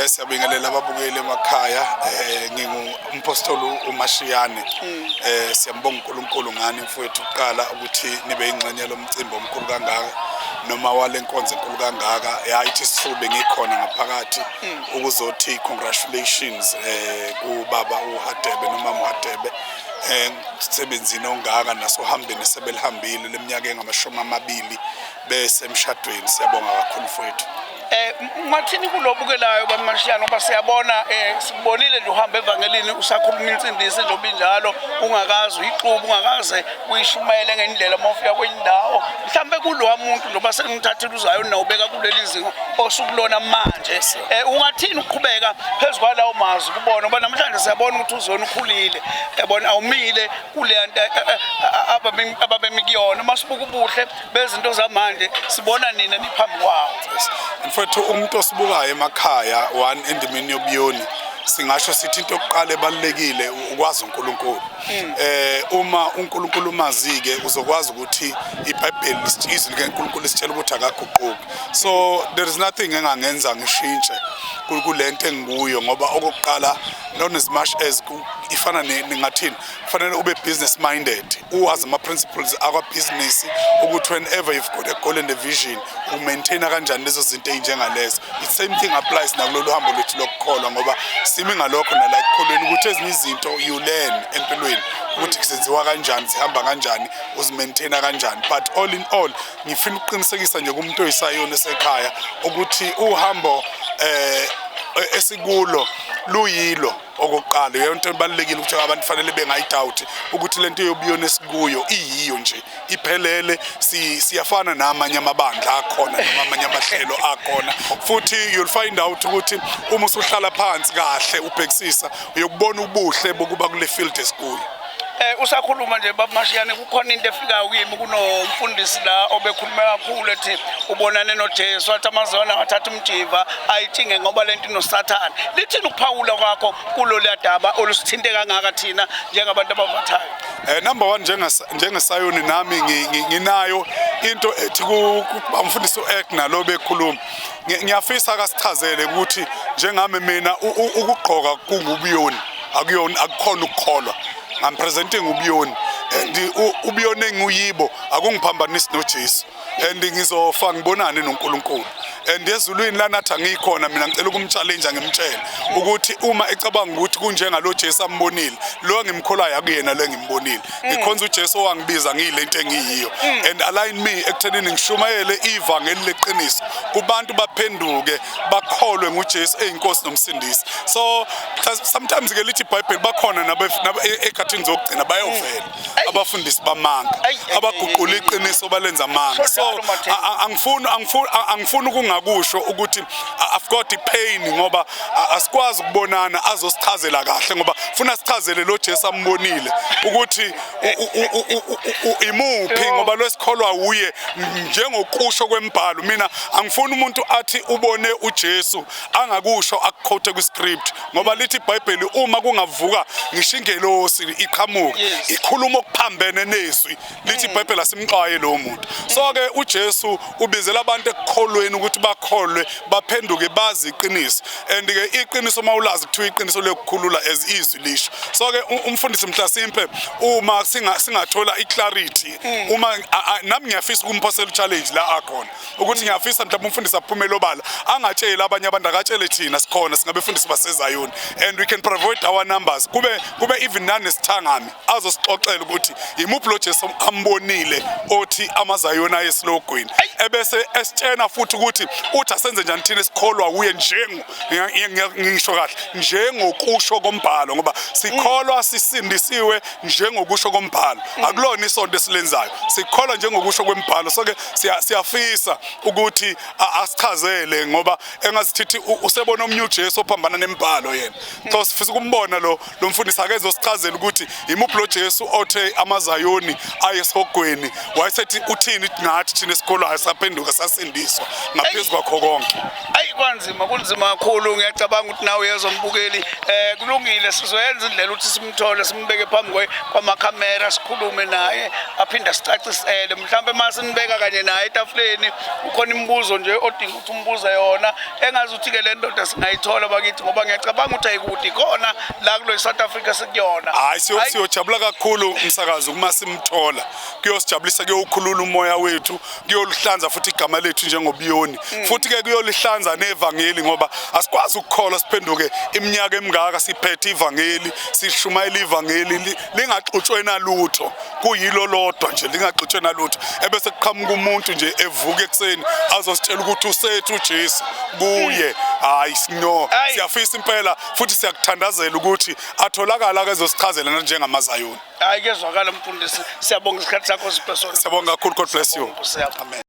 Siyabingelela ababukeli emakhaya. Ngingu umpostoli uMashiyane. Siyambonga uNkulunkulu ngani mfowethu kuqala ukuthi nibe ingxenye lomcimbi omkhulu kangaka noma walenkonzo enkulu kangaka. Ya, ithi sithube ngikhona ngaphakathi ukuzothi congratulations kubaba uHadebe noma uHadebe emsebenzini ongaka nasohambeni sebelihambile leminyaka engamashumi 20 besemshadweni. Siyabonga kakhulu, mfowethu. Ungathini kulobukelayo, bamashiyana, ngoba siyabona, sikubonile nje uhamba evangelini, usakhuluma insindiso njengoba injalo, ungakaze uyixube, ungakaze uyishumayele ngendlela uma ufika kwenye indawo. Mhlawumbe kulowa muntu njengoba sengimthathile uzayo nawubeka kuleli zinga osukulona manje, ungathini ukuqhubeka phezu kwalawo mazwi kubona, ngoba namhlanje siyabona ukuthi uzona ukhulile, yabona, awumile kule nto ababemi kuyona. Uma sibuka ubuhle bezinto zamanje, sibona nina niphambi kwawo. Mfowethu, umuntu osibukayo emakhaya, one endimeni yobuyoni, singasho sithi into yokuqala ebalulekile ukwazi uNkulunkulu. Uma uNkulunkulu umazi-ke, uzokwazi ukuthi iBhayibheli, izwi likaNkulunkulu lisitshela ukuthi akaguquki. So there is nothing engangenza ngishintshe kulento engikuyo, ngoba okokuqala, not as much as ifana ningathini, kufanele ube business minded, uwazi ama-principles akwa-business, ukuthi whenever you've got a goal and a vision, umaintaina kanjani lezo zinto ey'njengalezo. The same thing applies nakulolu hambo lwethu lokukholwa, ngoba simi ngalokho nala ekukholweni, ukuthi ezinye izinto you learn empilweni ukuthi kusenziwa kanjani, zihamba kanjani, uzimaintaina kanjani. But all in all, ngifuna ukuqinisekisa nje kumuntu oyisayoni esekhaya ukuthi uhambo esikulo luyilo. Okokuqala, iyo nto ebalulekile ukuthi abantu fanele bengayidoubt ukuthi lento yobuyona esikuyo iyiyo nje iphelele. Siyafana namanye amabandla akhona noma amanye amahlelo akhona, futhi you'll find out ukuthi uma usuhlala phansi kahle ubhekisisa, uyokubona ubuhle bokuba kule field esikuyo. Usakhuluma nje, baba Mashiyane, kukhona into efikayo kimi. Kunomfundisi la obekhuluma kakhulu, ethi ubonane noJesu, wathi amazona athatha umjiva ayithinge ngoba lento inoSathane. Lithini ukuphawula kwakho kulolu daba olusithinte kangaka thina njengabantu abavathayo? Number 1, njengesayoni nami nginayo into ethi bamfundisi uEgna lo bekhuluma. Ngiyafisa akasichazele ukuthi njengami mina ukugqoka kungubuyoni, akuyona, akukhona ukukholwa. I'm presenting ubuyoni, and ubuyoni enguyibo akungiphambanisi noJesu, and ngizofa ngibonane noNkulunkulu and ezulwini lanathi angikhona. Mina ngicela ukumchallenge, ngimtshele ukuthi uma ecabanga ukuthi kunjengalo Jesu ambonile, lo engimkholwayo akuyena lo engimbonile. Ngikhonza uJesu owangibiza ngiyilento engiyiyo and align me ekuthenini ngishumayele ivangeli leqiniso kubantu, baphenduke, bakholwe nguJesu eyinkosi nomsindisi. So sometimes ke lithi iBhayibheli bakhona ekhathini zokugcina bayovela abafundisi bamanga abaguqula iqiniso balenza amanga. So Sho njalo, Mathemba. Angifuni ukungakusho ukuthi I've got the pain, ngoba asikwazi ukubonana azosichazela kahle, ngoba funa sichazele lo Jesu ambonile ukuthi imuphi, ngoba lwesikholwa uye njengokusho kwembhalo. Mina angifuni umuntu athi ubone uJesu angakusho akuquote kwiscript, ngoba lithi iBhayibheli uma kungavuka ngisho ingelosi iqhamuke ikhuluma okuphambene nezwi, lithi iBhayibheli asimxwaye lo muntu. So ke uJesu ubizela abantu ekukholweni ukuthi bakholwe, baphenduke, bazi iqiniso, and ke iqiniso mawulazi kuthiwa iqiniso lokukhulula, as izwi lisho. So ke umfundisi mhlasimpe uma singathola iclarity, uma nami ngiyafisa ukumphosela challenge la akhona, ukuthi ngiyafisa mhlawumbe umfundisi aphumele obala, angatsheli abanye abantu, akatshele thina sikhona singabefundisi basezayoni, and we can provide our numbers, kube even nanesithangami, azosixoxela ukuthi imuphi lo Jesu ambonile othi amazayoni ayesilogweni, ebese esitshena futhi ukuthi uthi asenze njani thina esikholwa uye njengo ngisho kahle njengokusho kombhalo, ngoba sikholwa sisindisiwe njengokusho kombhalo. Akulona isonto esilenzayo, sikholwa njengokusho kwembhalo. So ke siyafisa ukuthi asichazele, ngoba engazithithi usebona omnye uJesu ophambana nembhalo yena. So sifisa ukumbona lo mfundisi akezosichazela ukuthi imuphi lo Jesu othe amazayoni ayesihogweni, wayesethi uthini ngathi thina esikholwayo saphenduka sasindiswa ngaphezu kwakho konke. Ayi. kwanzima, kunzima kakhulu. Ngiyacabanga ukuthi nawe uyezwa mbukeli. Kulungile, sizoyenza indlela ukuthi simthole, simbeke phambi kwamakhamera, sikhulume naye, aphinde asicacisele. Mhlawumbe uma sinibeka kanye naye etafuleni, kukhona imibuzo nje odinga ukuthi umbuze yona, engazi ukuthi-ke le ndoda singayithola bakithi, ngoba ngiyacabanga ukuthi ayikude, ikhona la kulo South Africa sikuyona. Hayi, siyojabula kakhulu umsakazi uma simthola. Kuyosijabulisa, kuyowukhulula umoya wethu, kuyolihlanza futhi igama lethu njengobiyoni, futhi-ke kuyolihlanza nevangeli, ngoba asikwazi ukukholwa siphenduke iminyaka emingaka siphethe ivangeli, sishumayela ivangeli lingaxutshwe nalutho, kuyilo lodwa nje lingaxutshwe nalutho, ebese kuqhamuka umuntu nje evuka ekuseni azositshela ukuthi usethu uJesu kuye. Hayi no, siyafisa impela futhi siyakuthandazela ukuthi atholakala akezosichazela njengamazayoni. Hayi, kuyezwakala mfundisi, siyabonga isikhathi sakho siphe sona. Siyabonga kakhulu, God bless you. Amen.